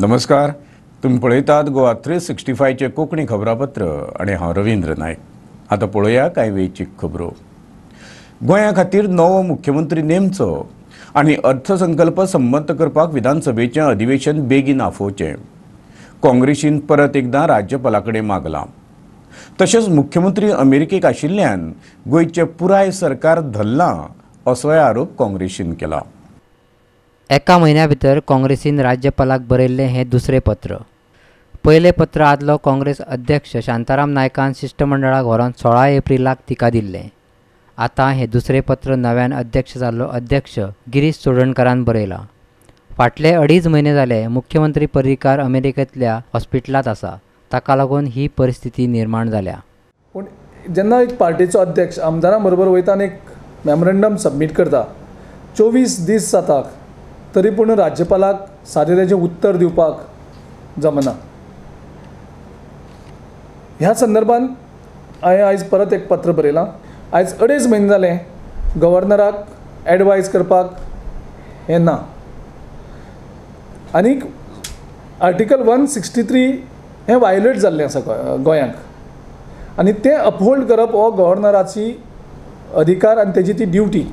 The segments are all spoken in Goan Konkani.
नमस्कार, तुम्ही पळयतात गोवा 365चे कोंकणी खबरापत्र आनी हांव रवींद्र नायक। आतां पळोवया कांय वेंचीक खबरो। गोंया खातीर नवो मुख्यमंत्री नेमचो आनी अर्थसंकल्प संमत करपाक विधानसभेचें अधिवेशन बेगीन आफोवचें काँग्रेसीन परत एकदां राज्यपाला कडेन मागलां। तशेंच मुख्यमंत्री अमेरिकेक आशिल्ल्यान गोंयचें पुराय सरकार धरलां असोय आरोप काँग्रेसीन केला। एका म्हयन्या भितर काँग्रेसीन राज्यपालाक बरयल्लें हें दुसरें पत्र। पयलें पत्र आदलो काँग्रेस अध्यक्ष शांताराम नायकान शिश्टमंडळाक व्हरोन 16 एप्रिलाक तिका दिल्लें। आतां हें दुसरें पत्र नव्यान अध्यक्ष जाल्लो अध्यक्ष गिरीश चोडणकारान बरयलां। फाटले 2.5 म्हयने जाले मुख्यमंत्री पर्रीकार अमेरिकेंतल्या हॉस्पिटलांत आसा, ताका लागून ही परिस्थिती निर्माण जाल्या। पूण जेन्ना एक पार्टीचो अध्यक्ष आमदारां बरोबर वयता आनी एक मेमोरंडम सबमीट करता, 24 दीस जाता तरी पूण राज्यपालाक सादें तेजें उत्तर दिवपाक जमना। ह्या संदर्भान हांवें आयज परत एक पत्र बरयलां। आयज 2.5 म्हयने जाले गव्हर्नराक एडवायज करपाक हें ना। आनीक आर्टिकल 163 हें वायोलेट जाल्लें आसा गोंयांक आनी तें अपहोल्ड करप हो गव्हर्नराची अधिकार आनी तेजी ती ड्युटी।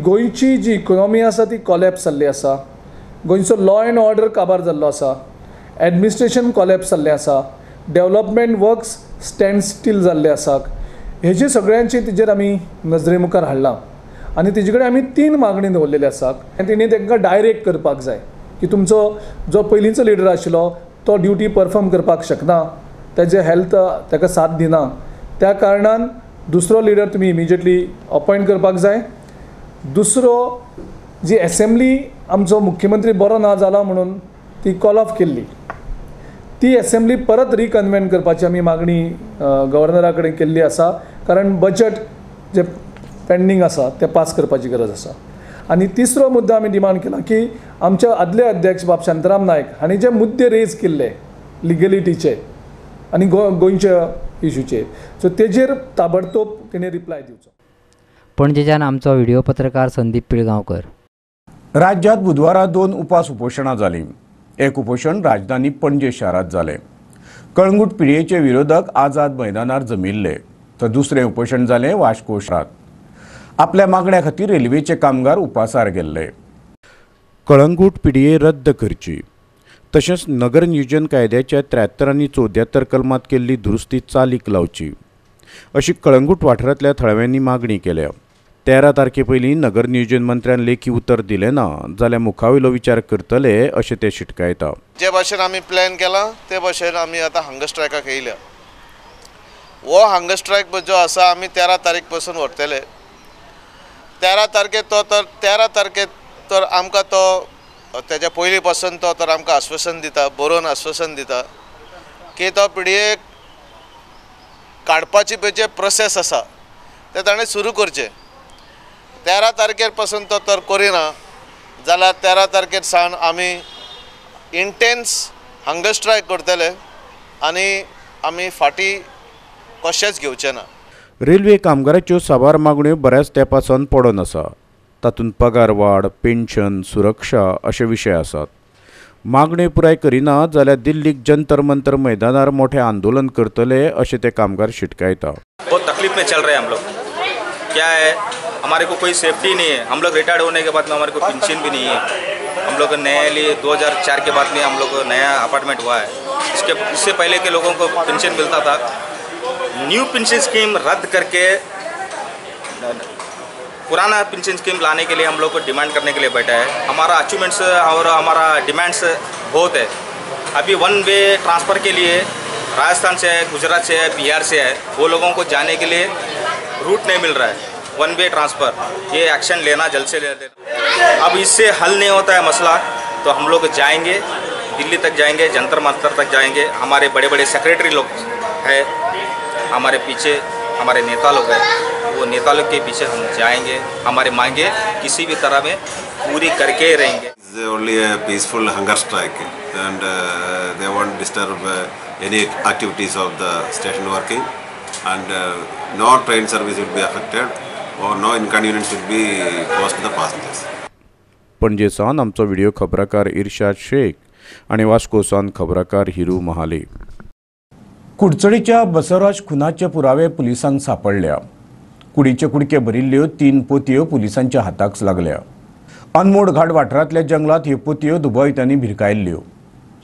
गोंयची जी इकोनॉमी आसा ती कॉलॅप्स जाल्ली आसा, गोंयचो लॉ एंड ऑर्डर काबार जाल्लो आसा, एडमिनिस्ट्रेशन कॉलॅप्स जाल्लें आसा, डेवलपमेंट वर्क्स स्टँड स्टील जाल्ले आसात। हेजे सगळ्यांचे तेजेर आमी नजरे मुखार हाडलां आनी तेजे कडेन आमी 3 मागणी दवरलेले आसात आनी तेणी तांकां डायरेक्ट करपाक जाय की तुमचो जो पयलींचो लिडर आशिल्लो तो ड्युटी परफॉर्म करपाक शकना, तेजें हेल्थ ताका साथ दिना, त्या कारणान दुसरो लिडर तुमी इमिजिएटली अपॉयंट करपाक जाय। दुसरो जी एसेंब्ली आमचो मुख्यमंत्री बरो ना जाला म्हणून ती कॉल ऑफ केल्ली, ती एसेंब्ली परत रिकन्वेन करपाची आमी मागणी गव्हर्नरा कडेन केल्ली आसा, कारण बजट जे पेंडींग आसा तें पास करपाची गरज आसा। आनी तिसरो मुद्दो आमी डिमांड केला की आमचे आदले अध्यक्ष बाब शांताराम नायक हांणी जे मुद्दे रेज केल्ले लिगलिटीचे आनी गोंयच्या इशूचे, सो तेजेर ताबडतोब तेणी रिप्लाय दिवचो। पणजेच्यान आमचो व्हिडिओ पत्रकार संदीप पिळगांवकर। राज्यात बुधवारा 2 उपास उपोशणां जालीं। एक उपोशण राजधानी पणजे शारांत जालें। कळंगूट पिडयेचे विरोधक आझाद मैदानार जमिल्ले, तर दुसरें उपोशण जालें वास्को शारांत। आपल्या मागण्या खातीर रेल्वेचे कामगार उपासार गेल्ले। कळंगूट पिडये रद्द करची तशेंच नगर नियोजन कायद्याच्या 73 आनी 74 कलमांत केल्ली दुरुस्ती चालीक लावची अशी कळंगूट वाठारांतल्या थळाव्यांनी मागणी केल्या। 13 तारखे पयलीं नगर नियोजन मंत्र्यान लेखी उतर दिलें ना जाल्यार मुखावयलो विचार करतले अशें ते शिटकायता। जे भाशेन आमी प्लॅन केला ते भाशेन आमी आतां हंगर स्ट्रायकाक येयल्या। हो हंगर स्ट्रायक जो आसा आमी 13 तारीख पासून व्हरतले। 13 तारखे तो तर 13 तारखे तर आमकां तो तेज्या पयलीं पासून तो तर आमकां आश्वासन दिता, बरोवन आश्वासन दिता की तो पिडये काडपाची जे प्रोसेस आसा ते ताणें सुरू करचें। 13 तारखेर पासून तो तर करिना जाल्यार 13 तारखेर सावन आमी इंटेन्स हंगर स्ट्रायक करतले आनी आमी फाटीं कशेंच घेवचे ना। रेल्वे कामगाराच्यो साबार मागण्यो बऱ्याच तेंपा सावन पडून आसा। तातूंत पगार वाड, पेन्शन, सुरक्षा अशे विशय आसात। मागण्यो पुराय करिना जाल्यार दिल्लीक जंतर मंतर मैदानार मोठें आंदोलन करतले अशें ते कामगार शिटकायता। बहुत तकलीफ में चल रहे हैं हम लोग। क्या है, हमारे को कोई सेफ्टी नहीं है। हम लोग रिटायर्ड होने के बाद में हमारे को पेंशन भी नहीं है। हम लोग नया लिए 2004 के बाद में हम लोग को नया अपार्टमेंट हुआ है। इसके इससे पहले के लोगों को पेंशन मिलता था। न्यू पेंशन स्कीम रद्द करके पुराना पेंशन स्कीम लाने के लिए हम लोग को डिमांड करने के लिए बैठा है। हमारा अचीवमेंट्स और हमारा डिमांड्स बहुत है। अभी 1 वे ट्रांसफ़र के लिए राजस्थान से है, गुजरात से है, बिहार से है, वो लोगों को जाने के लिए रूट नहीं मिल रहा है। 1 वे ट्रांसफ़र ये एक्शन लेना जल्द से लेना। अब इससे हल नहीं होता है मसला तो हम लोग जाएंगे, दिल्ली तक जाएंगे, जंतर मंतर तक जाएंगे। हमारे बड़े बड़े सेक्रेटरी लोग हैं हमारे पीछे, हमारे नेता लोग हैं, वो नेता लोग के पीछे हम जाएंगे। हमारे मांगे किसी भी तरह में पूरी करके ही रहेंगे। It's only a peaceful hunger strike and they won't disturb any activities of the station working and no train service will be affected or no inconvenience will be caused to the passengers. Panaji सावन आमचो व्हिडिओ खबराकार इर्शाद शेख आनी वास्को सावन खबराकार हिरू महाले. कुडचडीच्या बसवराज खुनाचे पुरावे पुलिसांक सापडल्या. कुडीचे कुडके भरिल्ल्यो 3 पोतयो पुलिसांच्या हाताक लागल्या. अनमोड घाट वाठारांतल्या जंगलात ह्यो पोतयो दुबावितांनी भिरकायल्ल्यो.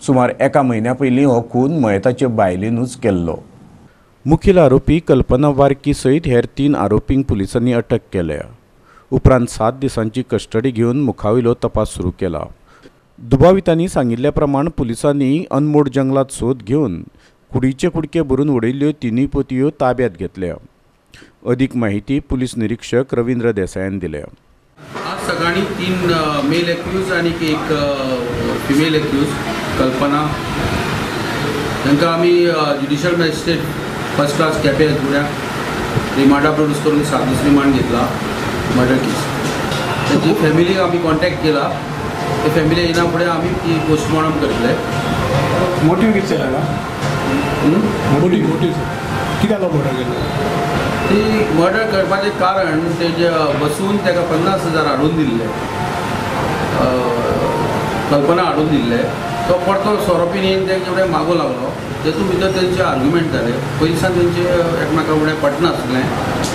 सुमार 1 म्हयन्या पयलीं हो खून मयताचे बायलेनूच केल्लो. मुखेल आरोपी कल्पना वारकी सयत हेर 3 आरोपींक पुलिसांनी अटक केल्या. उपरांत 7 दिसांची कस्टडी घेवन मुखावयलो तपास सुरू केला. दुबावितांनी सांगिल्ल्या प्रमाण पुलिसांनी अनमोड जंगलात सोद घेवन कुडीचे कुडके भरून उडयल्ल्यो 3 पोतयो ताब्यात घेतल्या. अधिक माहिती पुलीस निरीक्षक रवींद्र देसायान दिल्या. आज सकाळी 3 मेल एक्यूज आणि एक फिमेल एक्यूज कल्पना तांकां आमी judicial magistrate first class Quepem हातुऱ्या रिमांडा प्रोड्यूस करून 7 दीस रिमांड घेतला मर्डर केस. तांची फॅमिलीक आमी कॉन्टॅक्ट केला. ते फॅमिली येयना फुडें आमी ती पोस्टमॉर्टम करतले. मोटीव कितें जाला? मोटीव कित्याक मर्डर केलो? ती मर्डर करपाचें कारण तेजे बसून ताका 50,000 हाडून दिल्ले, कल्पना हाडून दिल्ले. तो परतो सोरो पीन येवन तेंचे फुडें मागूं लागलो. तेतून भितर तेंचे आर्ग्युमेंट जाले. पयलीं तेंचे एकमेका फुडें पटनासलें.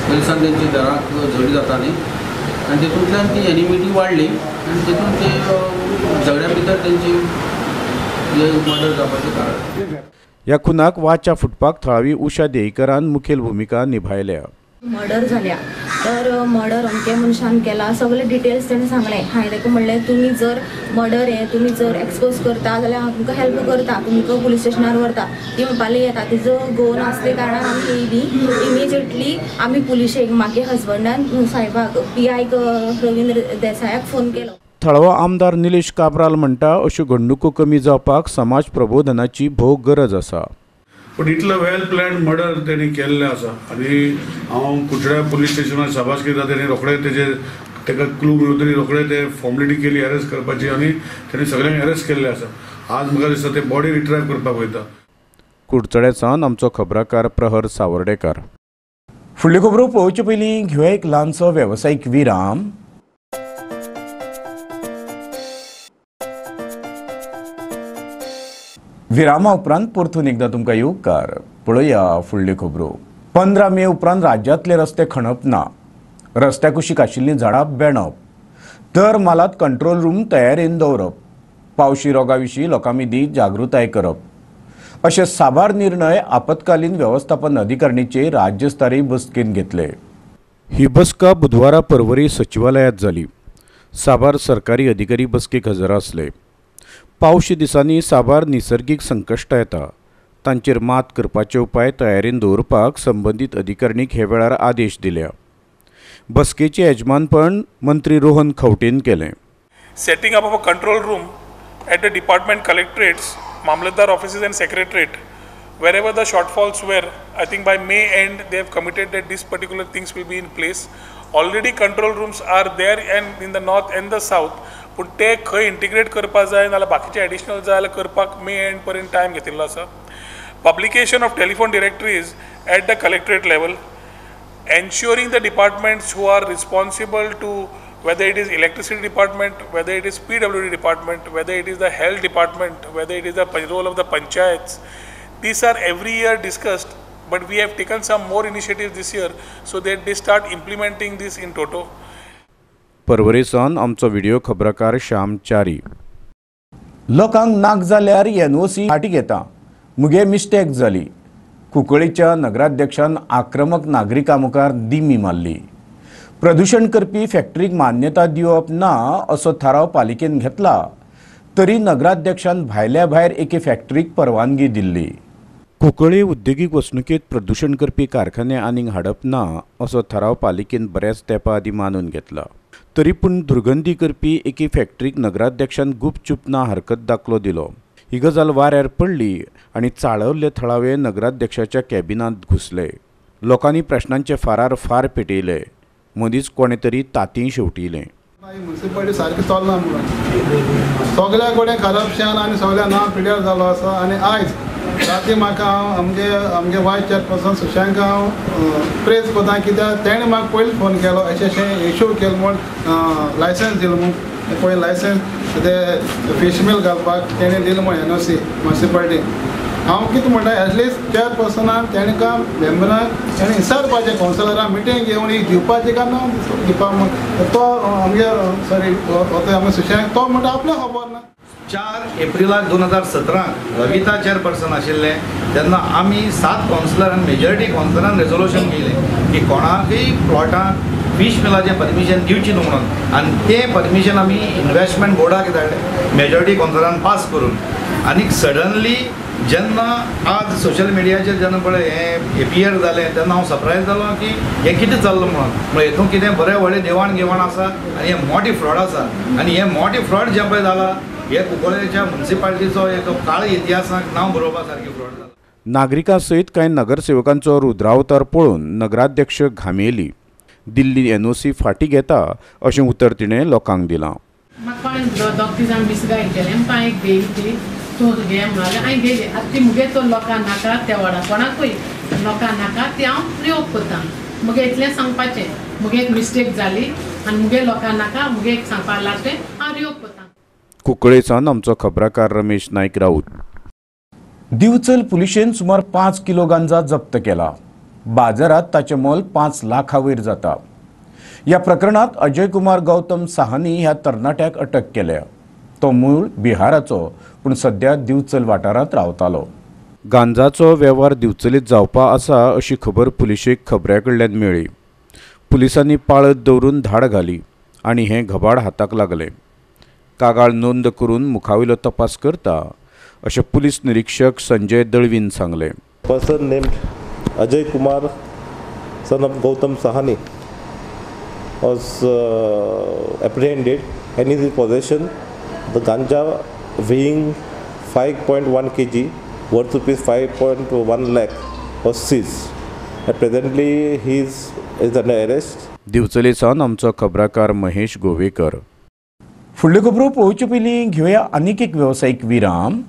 पयलीं तेंची घराक झगडी जाताली आनी तेतूंतल्यान ती एनिमिटी वाडली आनी तेतून ते झगड्या भितर तेंची मर्डर जावपाचें कारण. ह्या खुनाक वाचा फुटपाक थळावी उषा देईकरान मुखेल भुमिका निभायल्या. मर्डर जाल्या तर मर्डर अमके मनशान केला सगळे डिटेल्स तेणें सांगलें. हांवें ताका म्हणलें तुमी जर मर्डर हें तुमी जर एक्सपोज करता जाल्यार हांव तुमकां हेल्प करता, तुमकां पुलीस स्टेशनार व्हरता. ती म्हणपाक येता तिजो घोव नासले कारणान आमी येयली. इमिजिएटली आमी पुलिशेक मागे हजबंडान साहेबाक पी आयक रवींद्र देसायाक फोन केलो. थळावो आमदार निलेश काब्राल म्हणटा अश्यो घडणुको कमी जावपाक समाज प्रबोधनाची भोव गरज आसा. पूण इतलो वेल प्लॅन मर्डर तेणी केल्लें आसा आनी हांव कुडचड्या पुलीस स्टेशनार शाबास करता. तेणी रोखडे तेजे ताका क्लू मेळून तेणी रोखडे ते फॉर्मेलिटी केली अरेस्ट करपाची आनी तेणी सगळ्यांक अरेस्ट केल्लें आसा. आज म्हाका दिसता ते बॉडी रिट्रायव करपाक वयता. कुडचड्या सावन आमचो खबराकार प्रहर सावर्डेकार. फुडल्यो खबरो पळोवचे पयलीं घेवया एक ल्हानसो वेवसायीक विराम. विरामा उपरांत परतून एकदा तुमकां येवकार. पळोवया फुडल्यो खबरो. 15 मे उपरांत राज्यांतले रस्ते खणप ना, रस्त्या कुशीक आशिल्लीं झाडां बेणप, दर म्हालांत कंट्रोल रूम तयारेन दवरप, पावशी रोगा विशीं लोकां मदीं जागृताय करप अशे साबार निर्णय आपत्कालीन वेवस्थापन अधिकारणीचे राज्यस्तरीय बसकेन घेतले. ही बसका बुधवारा परवरी सचिवालयांत जाली. साबार सरकारी अधिकारी बसकेक हजर आसले. पावशी दिसांनी साबार निसर्गीक संकश्टां येता, तांचेर मात करपाचे उपाय तयारेन दवरपाक संबंदीत अधिकारणीक हे वेळार आदेश दिल्या. बसकेचें येजमानपण मंत्री रोहन खंवटेन केलें. Setting up of a control room at the department collectorates, mamlatdar offices and secretariat, wherever the shortfalls were, I think by May end they have committed that these particular things will be in place. Already control rooms are there and in the north and the south. पूण ते खंय इंटिग्रेट करपाक जाय नाल्यार बाकीचे एडिशनल जाय जाल्यार करपाक मे एंड पर्यंत टायम घेतिल्लो आसा. Publication of telephone directories at the collectorate level, ensuring the departments who are responsible to, whether it is electricity department, whether it is PWD department, whether it is the health department, whether it is the role of the panchayats, these are every year discussed, but we have taken some more initiatives this year so that they start implementing this in toto. Porvorim सावन आमचो व्हिडिओ खबराकार श्याम च्यारी. लोकांक नाक जाल्यार एनओसी फाटी घेता, मुगे मिस्टेक जाली. कुंकळीच्या नगराध्यक्षान आक्रमक नागरिकां मुखार दिमी मारली. प्रदूषण करपी फॅक्टरीक मान्यता दिवप ना असो थाराव पालिकेन घेतला तरी नगराध्यक्षान भायल्या भायर एके फॅक्टरीक परवानगी दिल्ली. कुंकळी उद्देगीक वसणुकेंत प्रदूषण करपी कारखाने आनीक हाडप ना असो थाराव पालिकेन बऱ्याच तेंपा आदीं मानून घेतला तरी पूण दुर्गंधी करपी एके फॅक्टरीक नगराध्यक्षान गुपचूप ना हरकत दाखलो दिलो. ही गजाल वाऱ्यार पडली आनी चाळवल्ले थळावे नगराध्यक्षाच्या कॅबिनांत घुसले. लोकांनी प्रश्नांचे फारार फार पेटयले. मदींच कोणें तरी तातीं शेवटिलें. म्युनिसिपालिटी सारकी चलना म्हणून सगळ्या कडेन करप्शन आनी सगळ्या नांव पिड्यार जालो आसा. आनी आयज राती म्हाका हांव आमगे आमगे वायस चेअरपर्सन सुशांक हांव प्रेज करता कित्याक तेणें म्हाका पयलीं फोन केलो अशें अशें इशू केलें म्हूण लायसन्स दिलें म्हूण. पळय लायसन्स ते फीश मिल घालपाक तेणें दिलें म्हण एनओसी म्युनिसिपालिटी. हांव कितें म्हणटा एटलिस्ट चेअरपर्सनान तेणें काम मेंबरांक तेणें विचारपाचें कावन्सिलरां मिटींग घेवन ही दिवपाचें काय ना दिवपाक म्हण तो आमगे सॉरी आमगे सुशेग तो म्हणटा आपल्याक खबर ना. 4 एप्रिलाक 2017 रविता चेअरपर्सन आशिल्लें तेन्ना आमी 7 कावन्सिलर आनी मेजॉरिटी कावन्सिलरान रेजोल्युशन केलें की कोणाकय प्लॉटाक फीश मिलाचें परमिशन दिवची न्हू म्हणून आनी तें परमिशन आमी इन्वेस्टमेंट बोर्डाक धाडलें मेजॉरिटी कावन्सिलरान पास करून. आनी सडनली जेन्ना आज सोशल मिडियाचेर जेन्ना पळय हें एपियर जालें तेन्ना हांव सरप्रायज जालो की हें कितें चल्लां म्हणून. म्हळ्यार हितून कितें बरें व्हडलें देवाण घेवाण आसा आनी हें मोटी फ्रॉड आसा आनी हें मोटी फ्रॉड जें पळय जालां हे कुंकळ्ळेच्या म्युनिसिपालिटीचो एक काळ इतिहासाक नांव बरोवपा सारकी फ्रॉड जाला. नागरिकां सयत कांय नगरसेवकांचो रुद्रावतार पळोवन नगराध्यक्ष घामेली. दिल्ली एनओसी फाटी घेता अशें उतर तिणें लोकांक दिलां. म्हाका कोणें दोग तीग जाण मिसगायड केलें म्हाका एक घेयली ती तूं घे म्हणलें हांवें घेयली. आतां ती मुगे तो लोकां नाका त्या वडा कोणाकूय लोकां नाका ती हांव प्रयोग करता. मुगे इतलें सांगपाचें मुगे एक मिस्टेक जाली आनी मुगे लोकां नाका मुगे एक सांगपा लागलें हांव रियोग करता. कुंकळ्ळेच्यान आमचो खबराकार रमेश नायक राऊत. दिवचल पुलिशेन सुमार 5 किलो गांजा जप्त केला. बाजारात ताचें मोल 5 लाखां वयर जाता. ह्या प्रकरणात अजय कुमार गौतम साहनी ह्या तरणाट्याक अटक केल्या. तो मूळ बिहाराचो पूण सद्या दिवचल वाठारांत रावतालो. गांजाचो वेव्हार दिवचलीत जावपा आसा अशी खबर पुलिशेक खबऱ्या कडल्यान मेळ्ळी. पुलिसांनी पाळत दवरून धाड घाली आनी हें घबाड हाताक लागलें. कागाळ नोंद करून मुखावयलो तपास करता अशें पुलीस निरीक्षक संजय दळवीन सांगलें. Person named Ajay Kumar son of Gautam Sahani was apprehended and in his possession the ganja weighing 5.1 kg worth rupees 5.1 lakh was seized. At presently he is under arrest. दिवचले सावन आमचो खबराकार महेश गोवेकर. फुडल्यो खबरो पळोवचे पयलीं घेवया आनीक एक वेवसायीक विराम.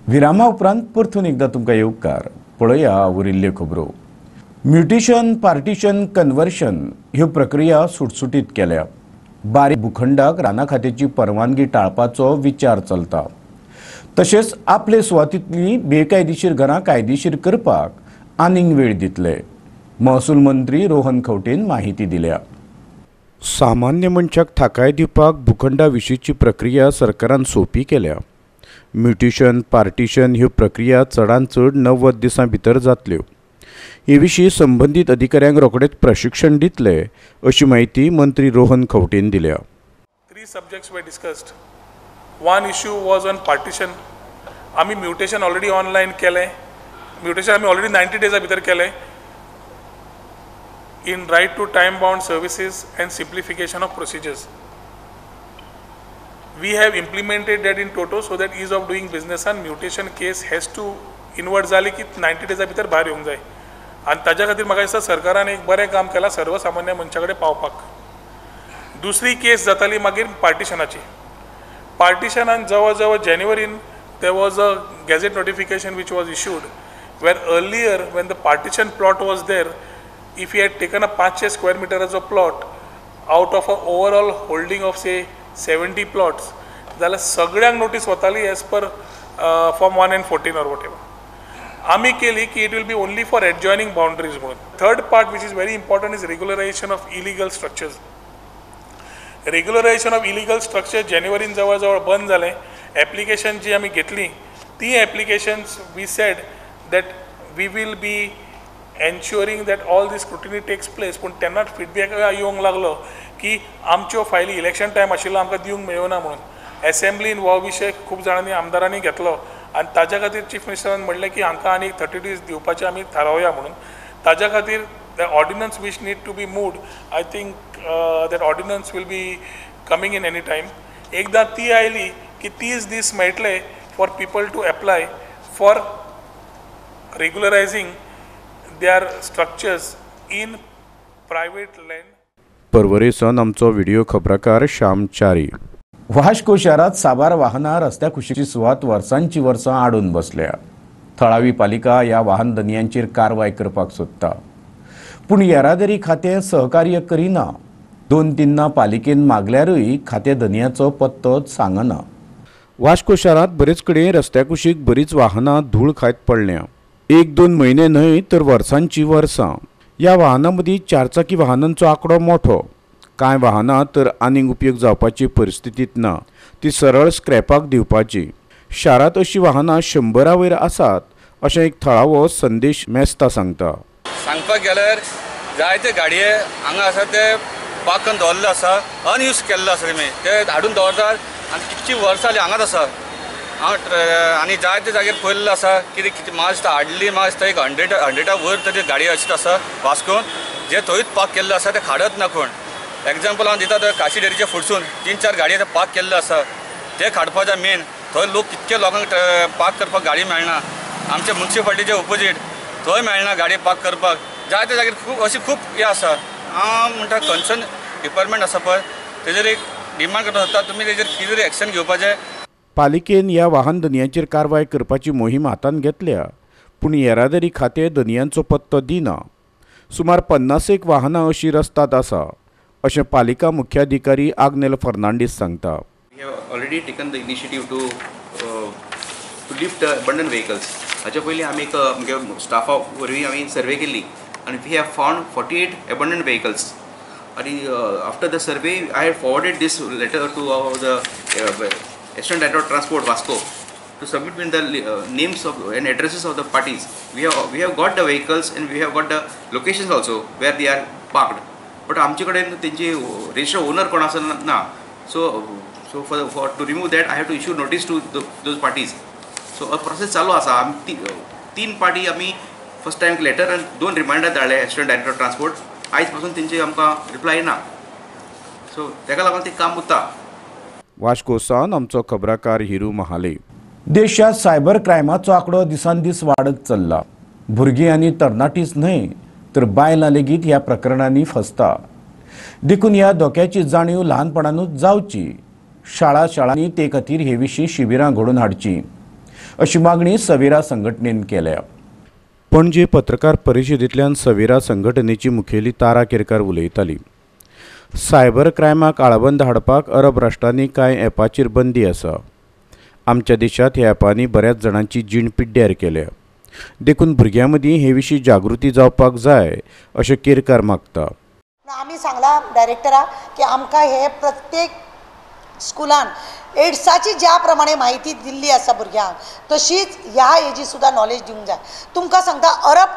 विरामा उपरांत परतून एकदां तुमकां येवकार. पळया उरिल्ल्यो खबरो. म्युटेशन, पार्टिशन, कन्वर्शन ह्यो प्रक्रिया सुटसुटीत केल्या. बारीक भूखंडाक राना खात्याची परवानगी टाळपाचो विचार चलता. तशेंच आपले सुवातींतली बेकायदेशीर घरां कायदेशीर करपाक आनीक वेळ दितले. महसूल मंत्री रोहन खंवटेन माहिती दिल्या. सामान्य मनशाक थाकाय दिवपाक भूखंडा विशींची प्रक्रिया सरकारान सोंपी केल्या. म्युटेशन, पार्टिशन ह्यो प्रक्रिया चडान चड 90 दिसां भितर जातल्यो. हे विशीं संबंदीत अधिकाऱ्यांक रोखडेच प्रशिक्षण दितले अशी माहिती मंत्री रोहन खंवटेन दिल्या. 3 subjects were discussed. One issue was on partition. आमी म्युटेशन ऑलरेडी ऑनलायन केलें. म्युटेशन आमी ऑलरेडी 90 डेजा भितर केलें. In right to time bound services and simplification of procedures. We have implemented that in toto so that ease of doing business and mutation case has to inward जाली की 90 डेजा भितर भायर येवंक जाय. आनी ताज्या खातीर म्हाका दिसता सरकारान एक बरें काम केलां सर्वसामान्य मनशा कडेन पावपाक. दुसरी केस जाताली मागीर पार्टिशनाची. पार्टिशनान जवळ जवळ जानेवारीन there was a gazette notification which was issued where earlier when the partition plot was there, if you had taken a 500 square मिटराचो plot out of a overall holding of say 70 plots जाल्यार सगळ्यांक नोटीस वताली as per form 1 and 14 or whatever. आमी केली की it will be only for adjoining boundaries म्हणून. Third part which is very important is regularisation of illegal structures. Regularisation of illegal structure जानेवारीन जवळ जवळ बंद जालें. एप्लिकेशन जी आमी घेतली ती applications we said that we will be ensuring that all this scrutiny takes place. पूण तेन्नाच फिडबॅक येवंक लागलो की आमच्यो फायली इलेक्शन टायम आशिल्लो आमकां दिवंक मेळना म्हणून. एसेंब्लीन हो विशय खूब जाणांनी आमदारांनी घेतलो आनी ताज्या खातीर चीफ मिनिस्टरान म्हणलें की हांकां आनी 30 दीस दिवपाचें आमी थारावया म्हणून. ताज्या खातीर the ordinance which need to be moved, I think that ordinance will be coming in any time. एकदां ती आयली की 30 दीस मेळटले for people to apply for regularising their structures in private land. पर्वरेसान आमचो व्हिडिओ खबराकार श्याम च्यारी. वास्को शारात साबार वाहनां रस्त्या कुशीची सुवात वर्सांची वर्सां आडून बसल्या. थळावी पालिका ह्या वाहन धनयांचेर कारवाय करपाक सोदता. पूण येरादारी खातें सहकार्य करिना. 2-3 पालिकेन मागल्यारूय खातें धनयाचो पत्तो सांगना. वास्को शारांत बरेच कडेन रस्त्या कुशीक बरीच वाहनां धूळ खायत पडल्या. 1-2 म्हयने न्हय तर वर्सांची वर्सां. ह्या वाहनां मदीं चारचाकी वाहनांचो आंकडो मोठो. कांय वाहनां तर आनीक उपयोग जावपाची परिस्थितीत ना, ती सरळ स्क्रॅपाक दिवपाची. शारांत अशी वाहनां 100 वयर आसात अशें एक थळावो संदेश मेस्ता सांगता. सांगपाक गेल्यार जायते गाडये हांगा आसा ते पार्क करून दवरले आसा, अनयूज केल्ले आसा, तेमी ते हाडून दवरतात आनी कितकी वर्सां जालीं हांगाच आसा. आनी जायते जाग्यार पळयल्लें आसा कितें कितें म्हाका दिसता हाडली म्हाका दिसता एक 100 वयर तरी गाडयो अशीच आसा वास्कोन, जे थंयच पार्क केल्ले आसा ते खाडत ना कोण. एग्जाम्पल हांव दिता, काशी डेरीच्या फुडसून 3-4 गाडयो पार्क केल्ले आसा, ते काडपाचे मेन. थंय लोक कितके लोकांक पार्क करपाक गाडी मेळना. आमच्या मुन्सिपाल्टीच्या ओपोजीट थंय मेळना गाडी पार्क करपाक. जायते जाग्यार खूब अशी खूब हें आसा. हांव म्हणटा कन्सर्न डिपार्टमेंट आसा पळय तेजेर एक डिमांड करपाक सोदता, तुमी तेजेर कितें तरी एक्शन घेवपाचें. पालिकेन ह्या वाहन धनयांचेर कारवाय करपाची मोहीम हातांत घेतल्या, पूण येरादारी खातें धनयांचो पत्तो दिना. सुमार 50 वाहनां अशीं रस्त्यांत आसा अशें पालिका मुख्याधिकारी आग्नेल फर्नांडीस सांगता. We have already taken the initiative to lift the abandoned vehicles. हाच्या पयलीं आमी एक आमगे स्टाफा वरवीं आमी सर्वे केल्ली आनी we have found 48 abandoned vehicles. आनी after the survey I have forwarded this letter to the Assistant Director of Transport Vasco to submit in the names of and addresses of the parties. We have got the vehicles and we have got the locations also where they are parked. But आमचे कडेन तेंचे रजिस्टर्ड ओनर कोण आसा ना. So for to remove that I have to issue notice to those parties. So a process चालू आसा. आमी 3 पार्टी आमी फर्स्ट टायम लेटर आनी 2 रिमांडर धाडले असिस्टंट डायरेक्टर ऑफ ट्रान्सपोर्ट. आयज पासून तेंचे आमकां रिप्लाय ना. सो तेका लागून तें काम उरता. वास्को सावन आमचो खबराकार हिरू महाले. देशात सायबर क्रायमाचो आंकडो दिसान दीस वाडत चल्ला. भुरगीं आनी तरणाटीच न्हय तर बायलां लेगीत ह्या प्रकरणांनी फसता. देखून ह्या धोक्याची जाणीव ल्हानपणानूच जावची. शाळा शाळांनी ते खातीर हे विशीं शिबिरां घडोवन हाडचीं अशी मागणी सवेरा संघटनेन केल्या. पणजे पत्रकार परिशदेंतल्यान सवेरा संघटनेची मुखेली तारा केरकार उलयताली. सायबर क्रायमाक आळाबंद हाडपाक अरब राष्ट्रांनी कांय ॲपाचेर बंदी आसा. आमच्या देशांत ह्या ॲपांनी बऱ्याच जाणांची जीण पिड्ड्यार केल्या. देखून भुरग्यां मदीं हे विशीं जागृती जावपाक जाय अशें केरकार मागता. आमी सांगला डायरेक्टराक की आमकां हे प्रत्येक स्कुलान एड्साची ज्या प्रमाणे म्हायती दिल्ली आसा भुरग्यांक तशीच ह्या हेजी सुद्दां नॉलेज दिवंक जाय. तुमकां सांगता अरब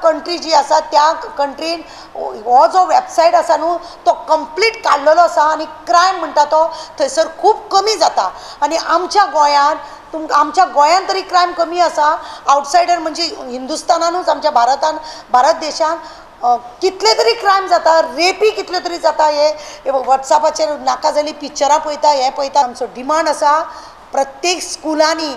कंट्री जी आसा त्या कंट्रीन हो जो वेबसायट आसा न्हू तो कंप्लीट काडलेलो आसा आनी क्रायम म्हणटा तो थंयसर खूब कमी जाता. आनी आमच्या गोंयांत तुमकां आमच्या गोंयांत तरी क्रायम कमी आसा, आवटसायडर म्हणजे हिंदुस्तानानूच आमच्या भारतान भारत देशान कितले तरी क्रायम जाता, रेपी कितल्यो तरी जाता. हे वॉट्सॅपाचेर नाका जाल्ली पिक्चरां पळयता, हें पळयता. आमचो डिमांड आसा प्रत्येक स्कुलांनी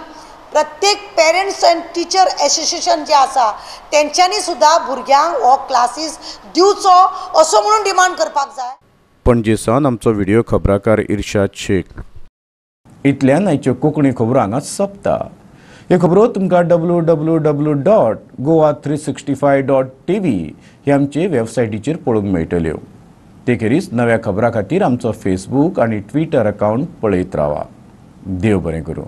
प्रत्येक पेरंट्स एंड टिचर एसोसिएशन जे आसा तेंच्यांनी सुद्दां भुरग्यांक हो क्लासीस दिवचो असो म्हणून डिमांड करपाक जाय. पणजे सावन आमचो व्हिडिओ खबराकार इर्शाद शेख. इतल्यान आयच्यो कोंकणी खबरो हांगा सोंपता. ह्यो खबरो तुमकां www.goa365.tv हे आमचे वेबसायटीचेर पळोवंक मेळटल्यो. ते खेरीज नव्या खबरां खातीर आमचो फेसबूक आनी ट्विटर अकावंट पळयत रावा. देव बरें करूं.